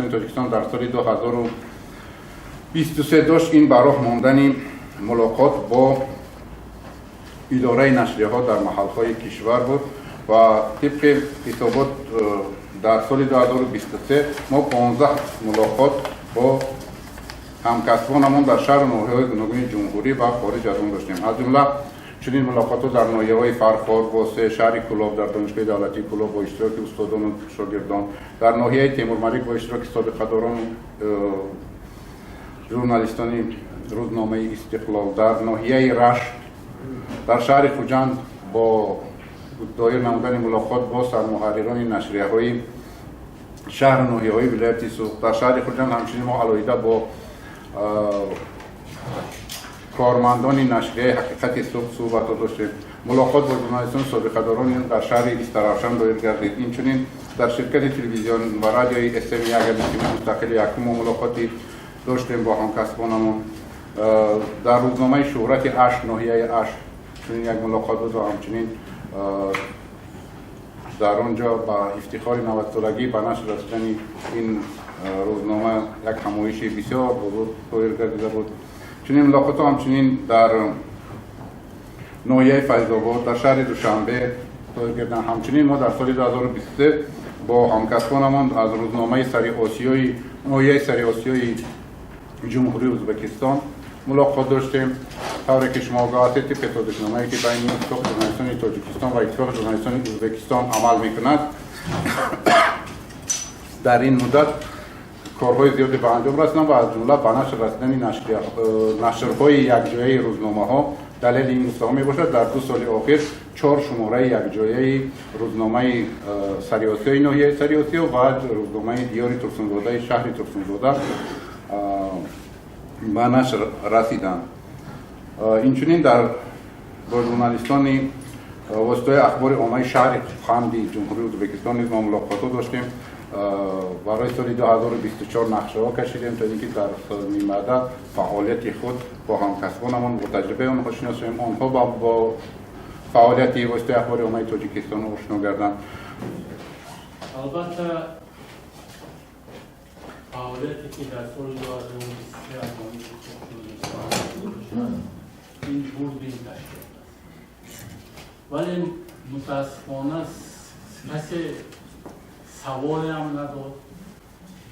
Журналистони Тоҷикистон дар соли 2023 дошт, ин ба роҳ мондани мулоқот бо идораи нашрияҳо дар маҳалҳои кишвар буд ва тибқи ҳисобот дар соли 2023 мо 15 мулоқот бо ҳамкасбонамон дар шаҳру ноҳияҳои гуногуни ҷумҳурӣ ва хориҷ аз он доштем. Аз ҷумла чунин мулоқотҳо дар ноҳияҳои Фархор, Восе, шаҳри Кӯлоб, дар Донишгоҳи давлатии Кӯлоб бо иштироки устодону шогирдон, дар ноҳияи Темурмалик бо иштироки собиқадорону журналистони рӯзномаи «Истиқлол», дар ноҳияи Рашт, дар шаҳри Хуҷанд бо доир намудани мулоқот бо сармуҳаррирони нашрияҳои шаҳру ноҳияҳои вилояти Суғд. Дар шаҳри Хуҷанд ҳамчунин мо алоҳида бо кормандони нашрияи «Ҳақиқати Суғд» суҳбатҳо доштем. Мулоқот бо журналистони собиқадорони дар шаҳри Истаравшан доир гардид. Инчунин дар ширкати телевизион ва радиои СМ як мустақили якум мо мулоқоти доштем бо ҳамкасбонамон. Дар рӯзномаи «Шӯҳрати Ашт», ноҳияи Ашт, чунин як мулоқот буд ва ҳамчунин дар он ҷо ба ифтихори 90-солагӣ ба нашр расидани ин рӯзнома як ҳамоиши бисёр бузург доир гардида буд. Чунин мулоқотҳо ҳамчунин дар ноҳияи Файзобод, дар шаҳри Душанбе доир гардиданд. Ҳамчунин мо дар соли 2023 бо ҳамкасбонамон аз рӯзномаи Сари Осиёи ноҳияи Сари Осиёи Ҷумҳурии Ӯзбекистон мулоқот доштем. Тавре ки шумо огоҳ ҳастед, тибқи созишномае, ки байни Иттифоқи журналистони Тоҷикистон ва Иттифоқи журналистони Ӯзбекистон амал мекунад, дар ин муддат корҳои зиёде ба анҷом расиданд ва аз ҷумла ба нашр расидани нашрҳои якҷояи рӯзномаҳо далели ин гуфтаҳо мебошад. Дар 2 соли охир чор шумораи якҷояи рӯзномаи Сариосиёи ноҳияи Сариосиё ва рӯзномаи «Диёри Турсунзодаи» шаҳри Турсунзода ба нашр расиданд. Инчунин дар бо журналистони воситаҳои ахбори оммаи шаҳри Ханди Ҷумҳурии Ӯзбекистон низ мо мулоқотҳо доштем. Барои соли 2024 нақшаҳо кашидем, то ин ки дар минбаъда фаъолияти худ бо ҳамкасбонамон, бо таҷрибаи онҳо шинос шавем, онҳо бо фаъолияти воситаи ахбори оммаи Тоҷикистон ошно гарданд. Албатта, фаъолияте, ки дар соли 2023 аз ҷониби ин бурди ин ташкилот аст, вале мутаассифона касе саволеам надод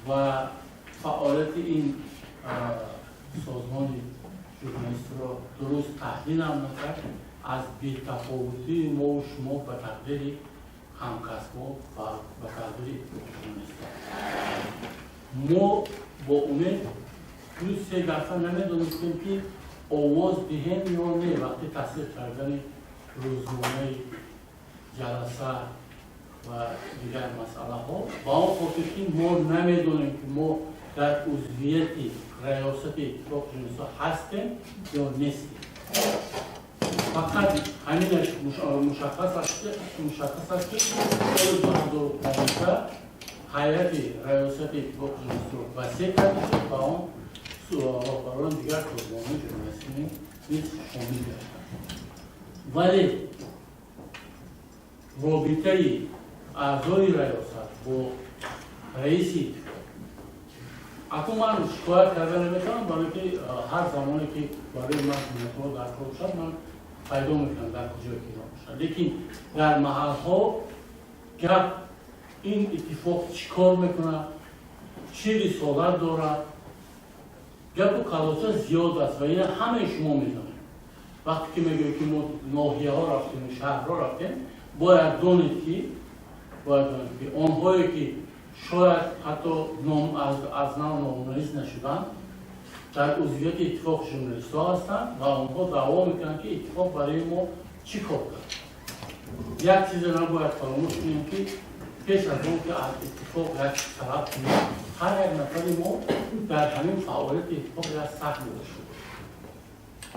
ва фаъолияти ин созмони журналистиро дуруст таҳлилам накард. Аз бетафовутии мову шумо ба тақдири ҳамкасбо ва ба тақдири журналистон мо бо умед ду се дафъа намедонистем, ки овоз диҳем ё не, вақти тасдиқ кардани рӯзномаи ҷаласа ва дигар масъалаҳо, ба он хотир ки мо намедонем, ки мо дар узвияти раёсати Иттифоқи журналистҳо ҳастем ё нестем. Фақат ҳаминаш мушаххас аст, ки соли 2015 ҳайати раёсати Иттифоқи журналистро васеъ карда шуд ва он роҳбарони дигар созмонҳои журналистӣ низ шомил гаштанд, вале робитаи аъзои раёсат бо раиси иттифоқ акун ман шикоят карда наметавонам, барое ки ҳар замоне ки барои ман ҳуҷҷатҳо дар кор бошад, ман пайдо мекунам, дар куҷое ки бошад. Лекин дар маҳалҳо гап ин иттифоқ чӣ кор мекунад, чӣ рисолат дорад, гапу калоса зиёд аст ва ина ҳамаи шумо медонед. Вақте ки мегӯем, ки мо ноҳияҳо рафтем, шаҳрҳо рафтем, бояд донед, ки онҳое ки шояд ҳатто аз нав номнавис нашуданд, дар узвияти Иттифоқи журналистҳо ҳастанд ва онҳо даъво мекунанд, ки иттифоқ барои мо чӣ кор кард. Як чизе набояд фаромӯш кунем, ки пеш аз он ки аз иттифоқ як талаб кунем, ҳар як нафари мо дар ҳамин фаъолияти иттифоқ як саҳм дошта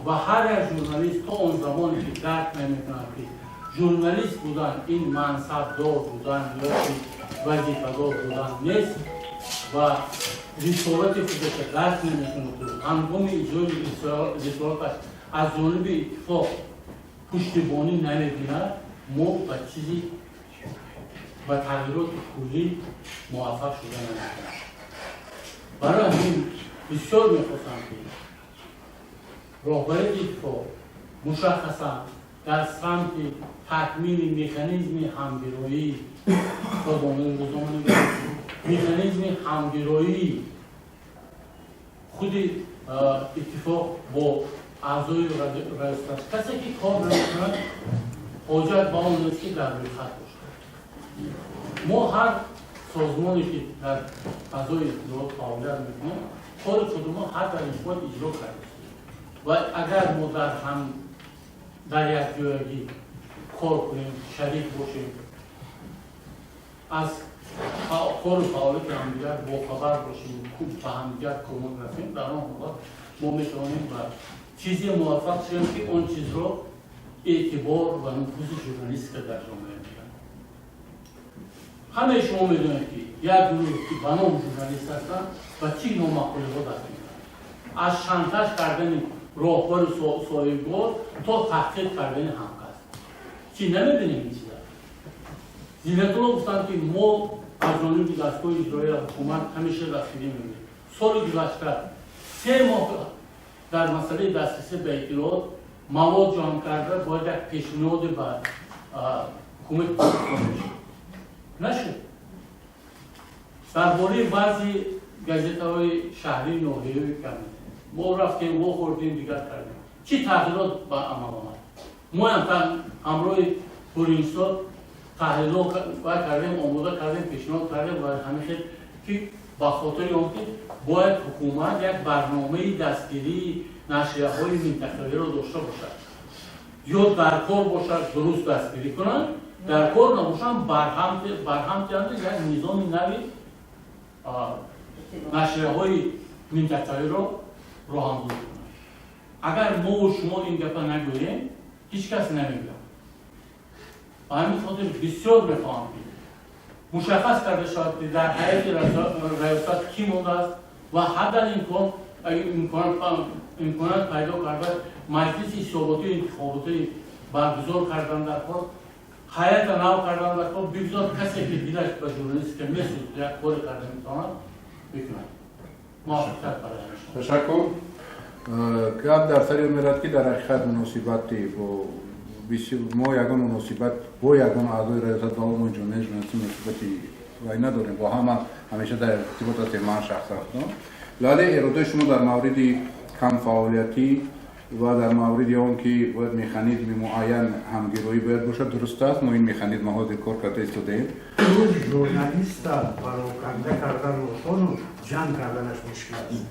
ва ҳар як журналист то он замоне ки дарк намекунад, ки журналист будан ин мансабдор будан ё ки вазифадор будан нест ва рисолати худашро дарк намекунад, ҳангоми иҷрои рисолаташ аз ҷониби иттифоқ пуштибонӣ намебинад, мо ба чизи ба тағйироти куллӣ муваффақ шуда наметавонем. Барои ҳамин бисёр мехостам, ки роҳбарияти иттифоқ мушаххасан дар самти такмили механизми ҳамгироии созмонои рӯзноманигорӣ, механизми ҳамгироии худи иттифоқ бо аъзои раёсат. Касе ки кор намекунад, ҳоҷат ба он нест, ки дар рӯйхат бошад. Мо ҳар созмоне ки дар фазои иттилоот фаъолият мекунем, кори худро ҳадди имкон иҷро кардем ва агар мо дар ҳам дар якҷоягӣ кор кунем, шарик бошем, аз кору фаъолияти ҳамдигар бохабар бошем, ба ҳамдигар кӯмак расем, дар он ҳолат мо метавонем ба чизе муваффақ шавем, ки он чизро эътибор ва нуфузи журналистика дар ҷомеа мегӯянд. Ҳамаи шумо медонед, ки як гурӯҳ, ки ба ном журналист ҳастанд, ба чӣ номаъқулиҳо даст мезананд, аз шантаж кардани роҳбари соҳибгор то таҳқир кардани ҳамкасб. Чӣ намебинем ин чиза? Зинатулло гуфтанд, ки мо аз ҷониби дастгоҳи иҷроия, ҳукумат ҳамеша дастгирӣ мебинем. Соли гузашта 3 моҳ дар масъалаи дастрасӣ ба иттилоот мавод ҷамъ карда, бояд як пешниҳоде ба ҳукумати Тоҷикистон мешуд, нашуд. Дар бораи баъзи газетаҳои шаҳрӣ, ноҳиявӣ кам мо рафтем, вохӯрдем, дигар кардем. Чӣ тағйирот ба амал омад? Моям ҳамроҳи Пуринсо таҳлило кардем, омода кардем, пешниҳод кардем ва ҳамин хел ки ба хотири он ки бояд ҳукумат як барномаи дастгирии нашрияҳои минтақавиро дошта бошад, ё дар кор бошад, дуруст дастгирӣ кунанд, дар кор набошанд, барҳам тиҳанд, як низоми нави нашрияҳои минтақавиро роҳандозӣ кунанд. Агар мову шумо ин гапа нагӯем, ҳеҷ кас намегӯяд. Ба ҳамин хотир бисёр мехоҳам, ки мушаххас карда шавад, ки дар ҳайати раёсат кӣ мондааст ва ҳаддал имкон имконият пайдо карда, маҷлиси ҳисоботии интихоботӣ баргузор кардан дар кор, ҳайата нав кардан дар кор. Бигзор касе ки дилаш ба журналистика месӯзад, як коре карда метавонад, бикунад. Муваффақият барои. Ташаккур. Гап дар сари он мерад, ки дар ҳақиқат муносибати бо мо ягон муносибат бо ягон аъзои раёсат ва умуми ҷомеаи журналистӣ муносибати вай надорем. Бо ҳама ҳамеша дар иртибот ҳастем, ман шахсан худам. Вале эродои шумо дар мавриди камфаъолиятӣ ва дар мавриди он ки бояд механизми муайян ҳамгироӣ бояд бошад, дуруст аст. Мо ин механизма ҳозир кор карда истодаем. Рӯз журналиста пароканда кардан осону ҷамъ карданаш мушкил аст.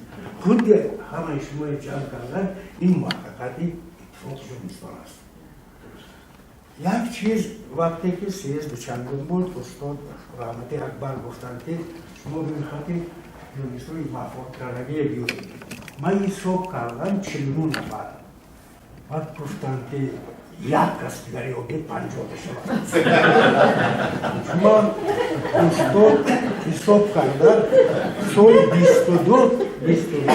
Худи ҳамаи шумои ҷамъ кардан, ин муваффақияти иттифоқи журналистон аст. Як чиз, вақте ки съезд чандум буд, устод Раҳмати Акбар гуфтанд, ки шумо мехоҳед журналистои вафот кардагие биёред. Ман ҳисоб кардам, 49 нафар. Баъд гуфтанд, ки як кас дигар ёбед, 50 мешавад. Шумо, устод, ҳисоб карда, соли 22, 22,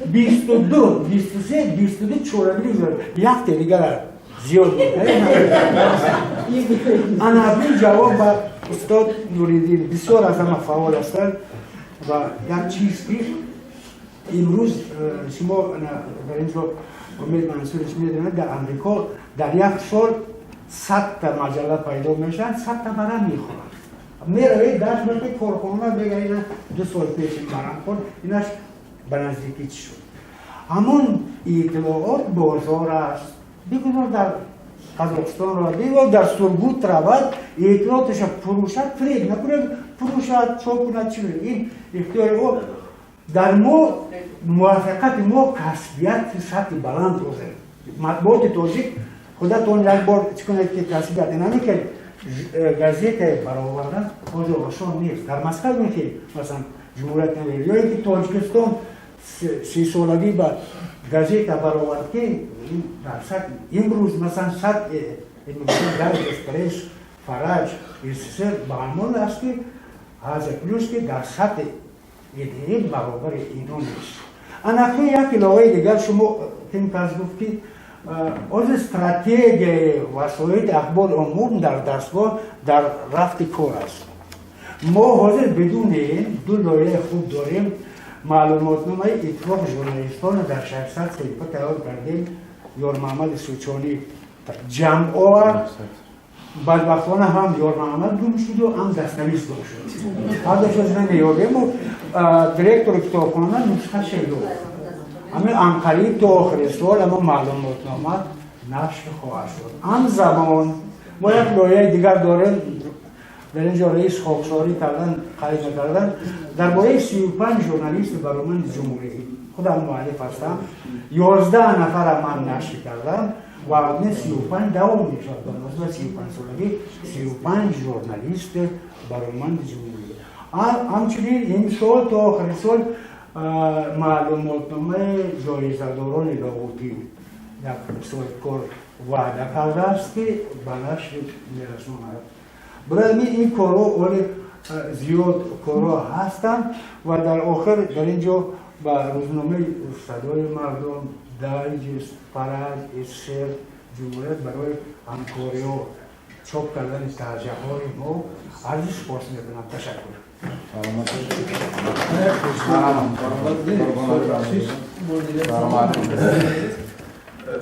22, 23, 22 чорабини якте дигара зиёд. Ана ин ҷавоб ба устод Нуриддин. Бисёр аз ҳама фаъол ҳастанд. Ва як чиз ки имрӯз шумо дар ин ҷо Умед Мансурич медонад, дар Амрико дар як сол 100-та маҷалла пайдо мешаванд, 100-та барам мехӯранд. Меравед, дарс мекунед, корхона мега, ина 2 сол пеш ин барам хӯрд, инаш ба наздикӣ чӣ шуд. Ҳамон иттилоот бозор аст. Бигузор дар Қазоқистон равад, бигузор дар Сургут равад, иттилооташа фурӯшад, фиреб накунад, фурӯшад, чоп кунад, чӣ, ин ихтиёри ӯ. Дар мо муваффақияти мо касбияти сатҳи баланд ҳозир матбуоти тоҷик. Худатон як бор чӣ кунед, ки касбият инаме ки газетае баровардан ҳозир осон нест. Дар Москва мехи, масалан, Ҷумҳурияти ё ин ки Тоҷикистон 30-солагӣ ба газета баровард, ки дар сатҳи имрӯз, масалан, сатҳи дар Эспресс, Фараҷ, СССР ба ҳамон аст, ки Азия Плюс, ки дар сатҳи идеи баробари ино нест. Анакун як иловаи дигар. Шумо ким кас гуфт, ки ҳозир стратегияи васоити ахбори умум дар дастгоҳ дар рафти кор аст. Мо ҳозир бидуни ду лоиҳаи хуб дорем. Маълумотномаи иттифоқи журналистонро дар 600 саҳифа тайёр кардем. Ёрмаҳмади Сучонӣ ҷамъ овард. Бадбахтона ҳам Ёрмаҳмад гум шуду, ҳам дастнавис гум шуд. Ҳардушоз намеёбему директори китобхона нусхаша ёфт. Ҳамин анқариб то охири сол ама маълумотнома нашр хоҳад шуд. Ҳамзамон мо як лоиҳаи дигар дорем. Дар ин ҷо раис хоксорӣ кардан, қайд накардан, дар бораи 35 журналисти бароманди ҷумҳурӣ. Худам муаллиф ҳастам. 11 нафара ман нашр кардам ва 35 давом мешавад. Ба муносибати 35-солагӣ 35 журналист бароманди ҷумҳурӣ. Ҳамчунин имсол то охири сол маълумотномаи ҷоизадорони Лоҳутӣ як соҳибкор ваъда кардааст, ки ба нашр мерасонад. Барои ҳамин ин корҳо оле зиёд корҳо ҳастанд. Ва дар охир дар ин ҷо ба рӯзномаи Садои мардум, Дайҷест, Фараҷ, Эсер, Ҷумҳурият барои ҳамкориҳо, чоп кардани тарҷаҳои мо арзи сипос мекунам. Ташаккур. Саломат.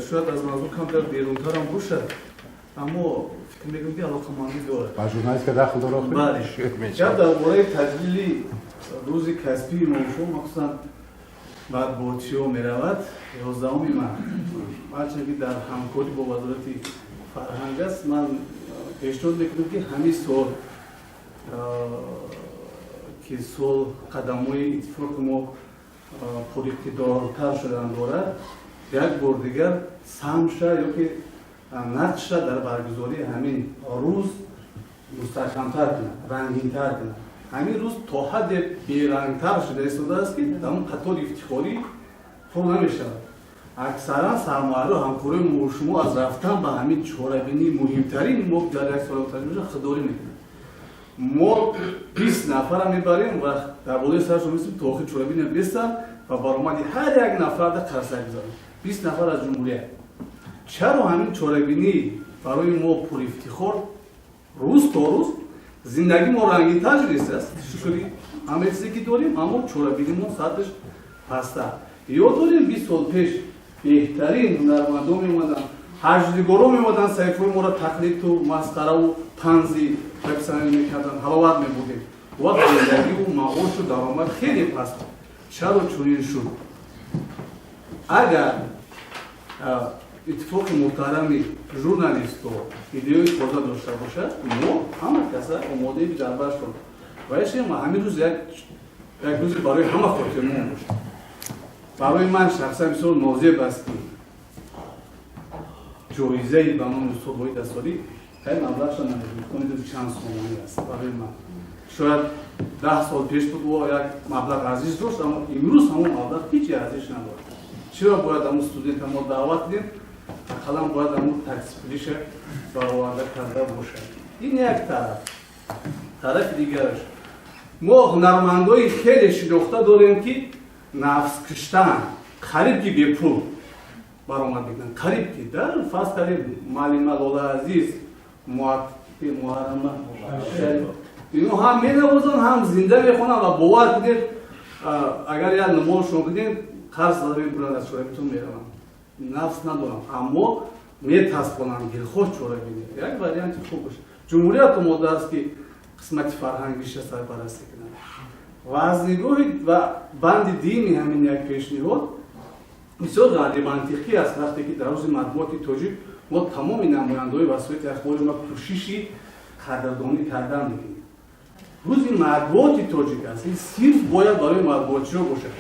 Шояд аз мавзӯъ камтар берунтарам бошад, аммо фикр мекунам, ки алоқамандӣ дорад. Ба журналистика дахл дорад? Бале, гап дар бораи таҷлили рӯзи касбии мо, махсусан матбуотиҳо меравад, 11-уми март. Ҳарчанд ки дар ҳамкорӣ бо Вазорати фарҳанг аст, ман пешниҳод мекунам, ки ҳамин сол, ки сол қадамҳои иттифоқи мо пуриқтидортар шудан дорад, як бор дигар саҳмша ё ки нақша дар баргузории ҳамин рӯз мустаҳкамтар кунад, рангинтар кунад. Ҳамин рӯз то ҳадде берангтар шуда истодааст, ки дар он қатори ифтихорӣ пур намешавад. Аксаран сармуҳарриру ҳамкорои мо шумо аз рафтан ба ҳамин чорабинии муҳимтарин мо дар як сол таҷриба худдорӣ мекунад. Мо 20 нафара мебарем ва дар болои саршон мисем, то охир чорабиния бестанд ва баромади ҳар як нафар да қарсак бизананд. 20 нафар аз ҷумҳурият. Чаро ҳамин чорабинӣ барои мо пурифтихор рӯз то рӯз зиндагӣ мо рангинтар шудааст, шукри ҳама чизе ки дорем, аммо чорабинӣ мо сатҳаш пасттар. Ёд дорем, 20 сол пеш беҳтарин ҳунармандон меомаданд, ҳаҷвнигоро меомаданд, саҳифаҳои моро тақлиду масхараву танзи профессионалӣ мекарданд, ҳаловат мебурдем. Вақт зиндагиву маошу даромад хеле паст. Чаро чунин шуд? Агар иттифоқи муҳтарами журналистҳо идеяи тоза дошта бошад, мо ҳама каса омодаем дар баршон ва ҳамин рӯз як рӯзи барои ҳама хотирмон бошад. Барои ман шахсан бисёр нозеб аст, ки ҷоизаи ба номи устод Воҳид Асорӣ хеле маблағша намедонам чанд сомонӣ аст. Барои ман шояд 10 сол пеш буд, о як маблағ арзиш дошт, аммо имрӯз ҳамон маблағ ҳеҷ арзиш надорад. Чиро бояд ҳамун студента мо даъват кунем, ақаллан бояд ҳамун таксипулиша бароварда карда бошад. Ин як тараф. Тарафи дигараш, мо ҳунармандои хеле шинохта дорем, ки нафс киштан, қариб ки бепул баромад мекунанд, қариб ки дар фарз кардем муаллима Лола Азиз, Муҳаррама, ино ҳам менавозанд, ҳам зинда мехонанд ва бовар кунед, агар як намозшон кунем, қарз зада мебуранд, аз чорабитон мераванд. Нафс надорам, аммо метаспонанд дилхоҳ чорабинӣ. Як варианти хуб бошад. Ҷумҳурият омода аст, ки қисмати фарҳангиша сарпарастӣ кунад. Ва аз нигоҳи ва банди дини ҳамин як пешниҳод бисёр ғайримантиқӣ аст, вақте ки дар рӯзи матбуоти тоҷик мо тамоми намояндаҳои васоити ахбори ма кӯшиши қадрдонӣ кардан мекунем. Рӯзи матбуоти тоҷик аст, ин сирф бояд барои матбуотчиҳо бошад.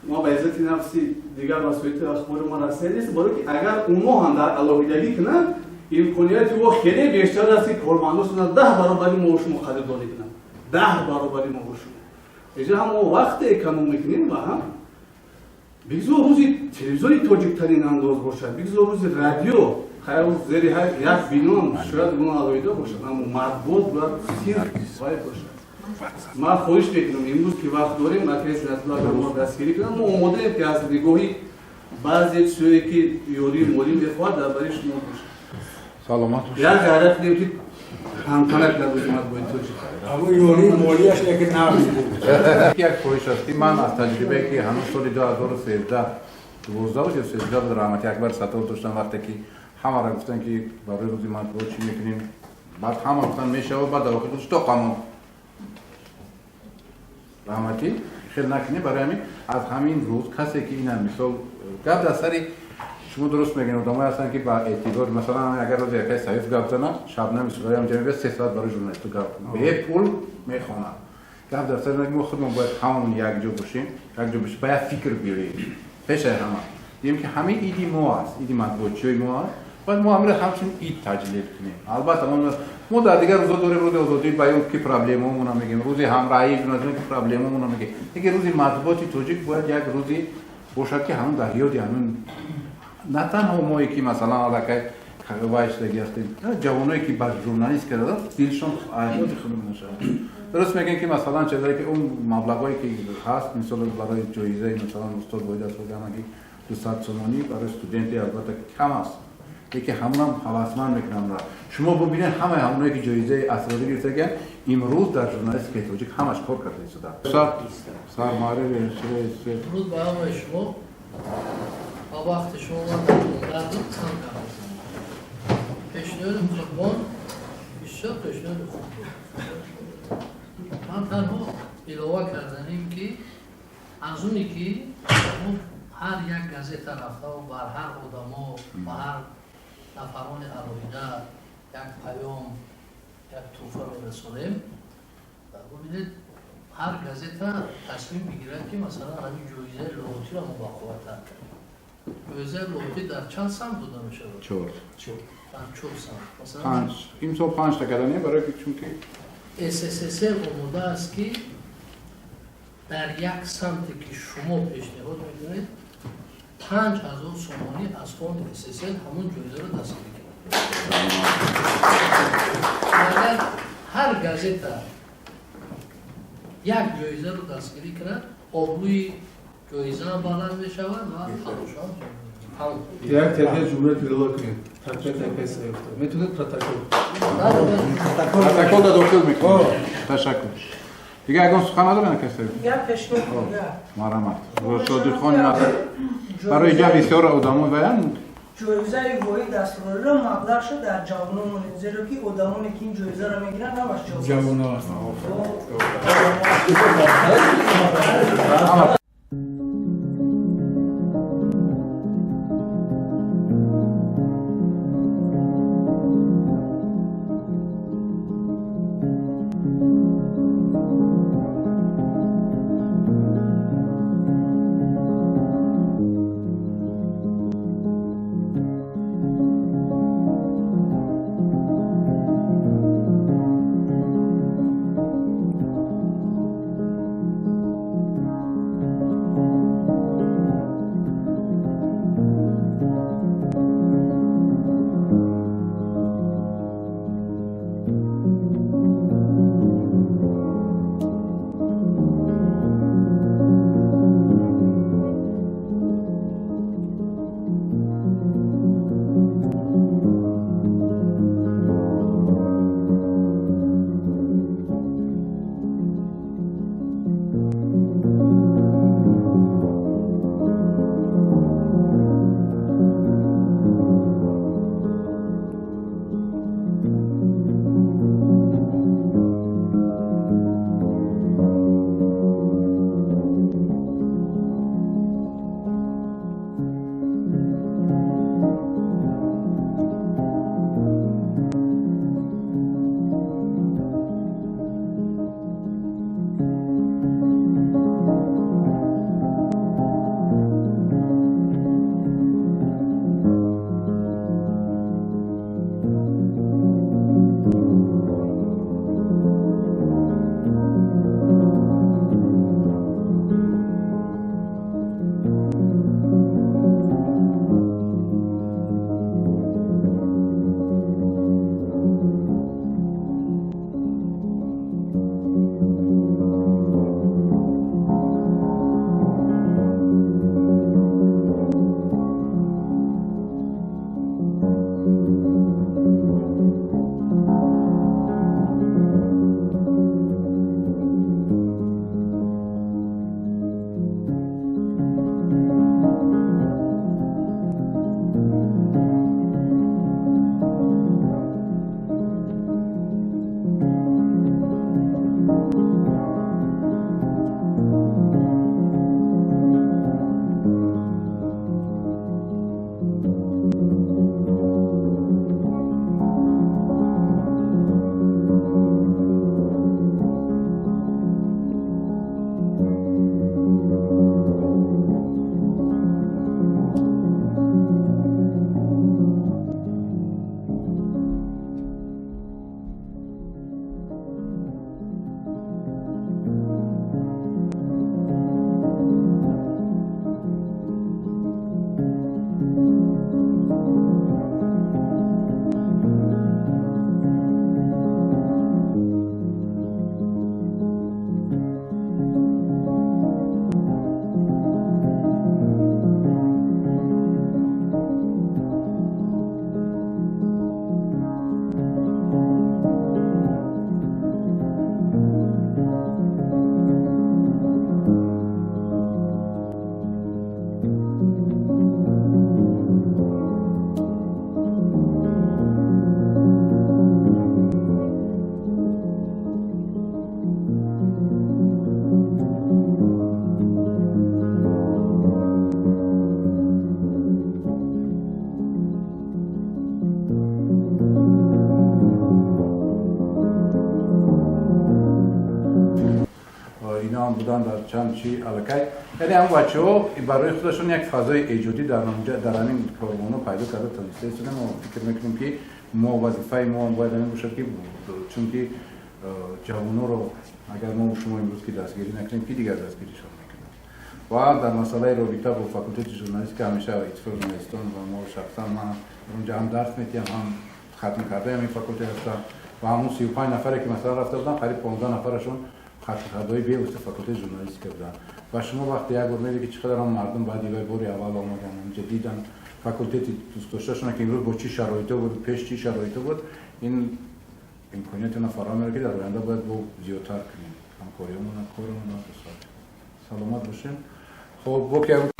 Мо ба иззати нафси дигар васоити ахбори ма расида нест, барое ки агар онҳо ҳам дар алоҳидагӣ кунанд, имконияти ӯ хеле бештар аст, ки кормандошона 10 баробари мо шумо қадрдонӣ кунанд, 10 баробари мо шумо. Иҷа ҳам мо вақте эконом мекунем ва ҳам бигзор рӯзи телевизиони тоҷиктарин андоз бошад, бигзор рӯзи радио, хайр, зери як бином шояд гуна алоҳида бошад, аммо матбуот бояд сирф вай бошад. Ман хоҳиш мекунам, имрӯз ки вақт дорем, акаи Синатулла агар мо дастгирӣ кунам, мо омодаем, ки аз нигоҳи баъзе чизое ки ёрии молӣ мехоҳад, дар бари шумо бошад. Саломат бошед. Як ғайрат кунем ки ҳамтанак дар рӯзи матбуоти тоҷик. Аммо ёрии молияш лекин нағз буд. Як хоҳиш аст ки ман аз таҷрибае ки ҳанӯз соли 2013 12 буд ё 13 буд, Раҳмати Акбар Саттор доштам, вақте ки ҳамаро гуфтанд ки барои рӯзи матбуот чӣ мекунем, баъд ҳама гуфтанд мешавад, баъд дар охир гуфт то қамон Раҳматӣ хел накунем. Барои ҳамин аз ҳамин рӯз касе ки инам мисол гап дар сари шумо дуруст мегӯед, одамое ҳастанд ки ба эътибор, масалан агар рӯзи якаи Саиф гап занад, Шабнами Сураям ҷамъ 3 соат барои журналисту гап бепул мехонад. Гап дар сари мо худмон бояд ҳамон якҷо бошем, якҷо бошем, ба як фикр биёем пешаи ҳама. Дигем ки ҳамин иди мо аст, иди матбуотчиҳои мо аст, бояд мо ҳаминро ҳамчун ид таҷлил кунем. Албатта мо дар дигар рӯзо дорем, рӯзи озодии баён ки проблемаомонро мегӯем, рӯзи ҳамраҳии журналистон ки проблемаомонро мегӯем. Лекин рӯзи матбуоти тоҷик бояд як рӯзи бошад ки ҳамон дар ёди ҳамин на танҳо мое ки масалан аллакай вайшдагӣ ҳастем, ҷавоное ки ба журналист карданд, дилшон айҳоди худ мешавад. Дуруст мегӯем ки масалан чизое ки он маблағҳое ки ҳаст, мисол барои ҷоизаи масалан устод Воҳид Асрорӣ ҳамагӣ 200 сомонӣ барои студенте албатта кам аст, лекин ҳамонам ҳавасманд мекунам. Шумо бубинед ҳамаи ҳамоное ки ҷоизаи Асрорӣ гирифтагианд, имрӯз дар журналистикаи тоҷик ҳамаш кор карда истодаанд. Сармуҳаррири Дуруд ба ҳамаи шумо. Ба вақти шумо ман дар дардам кам кардам. Пешниҳоди Қурбон бисёр пешниҳоди хуб буд. Ман танҳо илова карданем ки аз оне ки мо ҳар як газета рафтаву бар ҳар одамо, ба ҳар нафарони алоҳида як паём, як тӯҳфаро расонем. Бубинед, ҳар газета тасмим мегирад ки масалан ҳамин ҷоизаи лоҳутиро мо бақувваттар кардем. Ҷоизаи лоҳутӣ дар чанд самт дода мешавад? Чор. Дар чор самт. Масалан панҷ. Имсол панҷта карданем барои ки чунки СССР омода аст ки дар як самте ки шумо пешниҳод мекунед 5000 сомонӣ аз фонди СССР ҳамон ҷоизаро дастгирӣ кунад. Агар ҳар газета як ҷоизаро дастгирӣ кунад, обрӯи ҷоизаам баланд мешавад ва талошам тамом. Як тариқаи ҷумҳурияти илова кунед. Тариқаи Саифта. Метавонед протокол. Протокол да дохил мекунем. Ташаккур. Дигар ягон сухан надоред касе? Як пешниҳод. Марҳамат. Содиқхони барои ҷа бисёр одамо ваян ҷоизаи Воҳид Асрориро маблағшо дар ҷавонон монед, зеро ки одамоне ки ин ҷоизаро мегиранд ҳамаш ҷавонҳо ҳастанд. Парчам чӣ аллакай, яъне ҳамн бачаҳо барои худашон як фазои эҷодӣ дар онҷа, дар ҳамин корвоно пайдо карда тавониста истодем. Мо фикр мекунем, ки мо вазифаи мо бояд ҳамин бошад, ки чунки ҷавоноро агар мо шумо имрӯз ки дастгирӣ накунем, ки дигар дастгиришон мекунад? Ва дар масъалаи робита бо факултети журналистика, ҳамеша Иттифоқи журналистон ва мо, шахсан ман онҷа ҳам дарс метиҳам, ҳам хатм кардаи ҳамин факултет ҳастам. Ва ҳамун 35 нафаре, ки масалан рафта буданд, қариб 15 нафарашон хатмкардаҳои бевосита факултети журналистика буданд. Ва шумо вақте як бор мебинед, ки чӣ қадар он мардум баъди вай бори аввал омадан, онҷа дидан факултети дӯстдошташона, ки имрӯз бо чӣ шароито буд, пеш чӣ шароито буд, ин имкониятона фароҳам меорад, ки дар оянда бояд бо зиёдтар кунем ҳамкориҳомона, коромона. Саломат бошем. Хоб, бо ки